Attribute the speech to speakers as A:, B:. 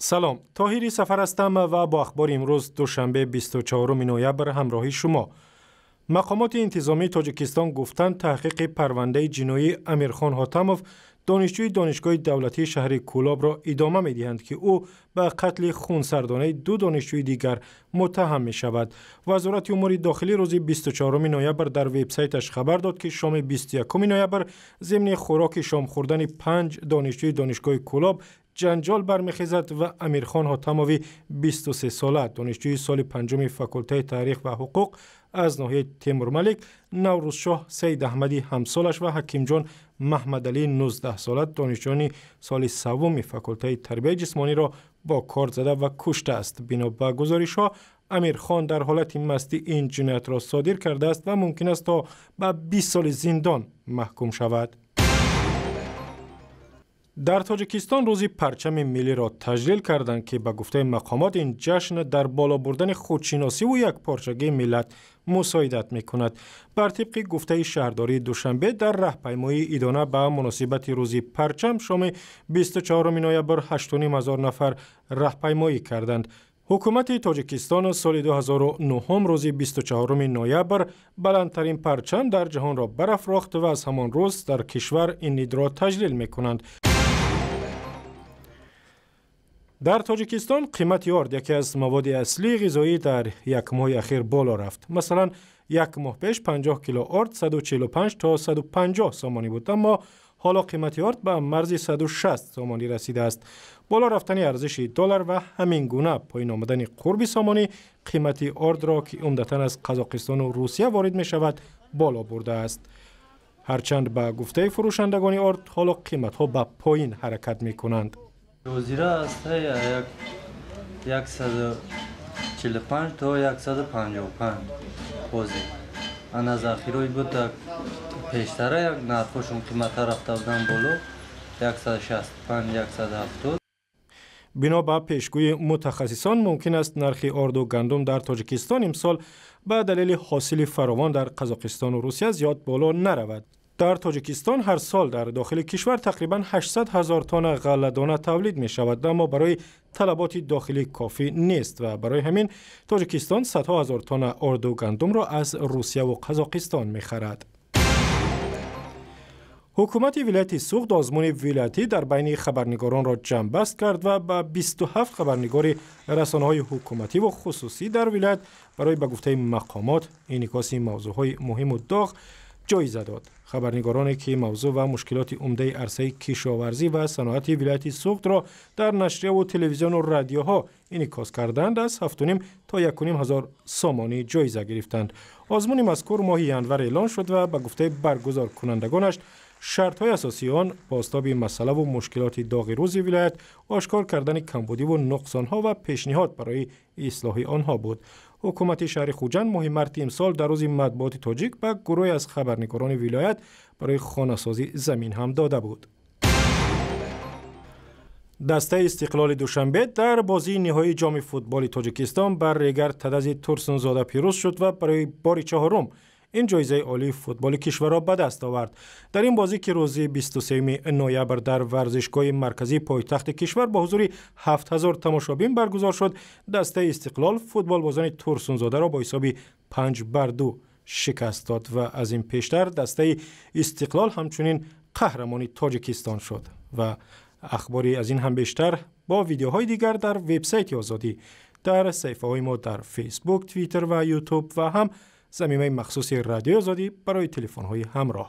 A: Салом, Тоҳири Сафар ҳастам ва бо ахбори имрӯз, душанбе, 24 ноябр, ҳамроҳи шумо. Мақомоти интизомии Тоҷикистон гуфтанд, таҳқиқи парвандаи ҷиноии Амирхон Ҳотамов, донишҷӯи Донишгоҳи давлатии шаҳри Кӯлобро идома медиҳанд, ки ӯ ба қатли хунсардонаи ду донишҷӯи дигар муттаҳам мешавад. Вазорати умури дохилӣ рӯзи 24 ноябр дар вебсайташ хабар дод, ки шоми 21 ноябр зимни хӯроки шом хӯрдани панҷ донишҷӯи Донишгоҳи Кӯлоб ҷанҷол бармехезад ва Амирхон Ҳотамови 23сола, донишҷӯи соли панҷуми факултаи таърих ва ҳуқуқ аз ноҳияи Темурмалик, Наврӯзшоҳ Саидаҳмади ҳамсолаш ва Ҳакимҷон Маҳмадалии 19сола, донишҷӯёни соли саввуми факултаи тарбияи ҷисмониро бо кор зада ва куштааст. Бино ба гузоришҳо, Амирхон дар ҳолати мастӣ ин ҷиноятро содир кардааст ва мумкин аст то ба 20 соли зиндон маҳкум шавад. Дар Тоҷикистон рӯзи парчами миллиро таҷлил карданд, ки ба гуфтаи мақомот ин ҷашн дар боло бурдани худшиносиву якпорчагии миллат мусоидат мекунад. Бар тибқи гуфтаи шаҳрдории Душанбе, дар раҳпаймоии идона ба муносибати рӯзи парчам шоми 24 ноябр 8 ҳазор нафар раҳпаймоӣ карданд. Ҳукумати Тоҷикистон соли 2009 рӯзи 24 ноябр баландтарин парчам дар ҷаҳонро барафрохт ва аз ҳамон рӯз дар кишвар ин идро таҷлил мекунанд. Дар Тоҷикистон қимати орд, яке аз маводи аслии ғизоӣ, дар як моҳи ахир боло рафт. Масалан, як моҳ пеш 50 кило орд 145 то 150 сомонӣ буд, аммо ҳоло қимати орд ба марзи 160 сомонӣ расидааст. Боло рафтани арзиши доллар ва ҳамин гуна поин омадани қурби сомонӣ қимати ордро, ки умдатан аз Қазоқистону Русия ворид мешавад, боло бурдааст. Ҳарчанд ба гуфтаи фурӯшандагони орд, ҳоло қиматҳо ба поин ҳаракат мекунанд.
B: Ҳозира аст 145 то 155 ҳозир. Ана захирои буд пештара, як нархошон қиматта рафта будан боло, 165, 170.
A: Бино ба пешгӯи мутахассисон, мумкин аст нархи орду гандум дар Тоҷикистон имсол ба далели ҳосили фаровон дар Қазоқистону Русия зиёд боло наравад. Дар Тоҷикистон ҳар сол дар дохили кишвар тақрибан 800 ҳазор тонна ғалладона тавлид мешавад, аммо барои талаботи дохилӣ кофӣ нест ва барои ҳамин Тоҷикистон садҳо ҳазор тонна орду гандумро аз Русияву Қазоқистон мехарад. Ҳукумати вилояти Суғд озмуни вилоятӣ дар байни хабарнигоронро ҷамъбаст кард ва ба 27 хабарнигори расонаҳои ҳукуматӣ ва хусусӣ дар вилоят барои, ба гуфтаи мақомот, инъикоси мавзӯъҳои муҳиму доғ ҷоиза дод. Хабарнигороне ки мавзӯъ ва мушкилоти умдаи арсаи кишоварзӣ ва саноати вилояти Суғдро дар нашрияву телевизиону радиоҳо инъикос карданд, аз 7,5 то 1,5 ҳазор сомонӣ ҷоиза гирифтанд. Озмуни мазкур моҳи январ эълон шуд ва ба гуфтаи баргузоркунандагонаш шартҳои асосии он бозтоби масъалаву мушкилоти доғи рӯзи вилоят, ошкор кардани камбудиву нуқсонҳо ва пешниҳод барои ислоҳи онҳо буд. Ҳукумати шаҳри Хуҷанд моҳи марти имсол дар рӯзи матбуоти тоҷик ба гурӯҳе аз хабарнигорони вилоят барои хонасозӣ замин ҳам дода буд. Дастаи Истиқлоли Душанбе дар бозии ниҳоии ҷоми футболи Тоҷикистон бар Регар Тадази Турсунзода пирӯз шуд ва барои бори чаҳорум ин ҷоизаи олии футболи кишварро ба даст овард. Дар ин бозӣ, ки рӯзи 23 ноябр дар варзишгоҳи марказии пойтахти кишвар бо ҳузури 7000 тамошобин баргузор шуд, дастаи Истиқлол футболбозони Турсунзодаро бо ҳисоби 5-2 шикаст дод ва аз ин пештар дастаи Истиқлол ҳамчунин қаҳрамони Тоҷикистон шуд. Ва ахбори аз ин ҳам бештар бо видеоҳои дигар дар вебсайти Озодӣ, дар саҳифаҳои мо дар Фейсбук, Твиттер ва Ютуб ва ҳам замимаи махсуси Радиои Озодӣ барои телефонҳои ҳамроҳ.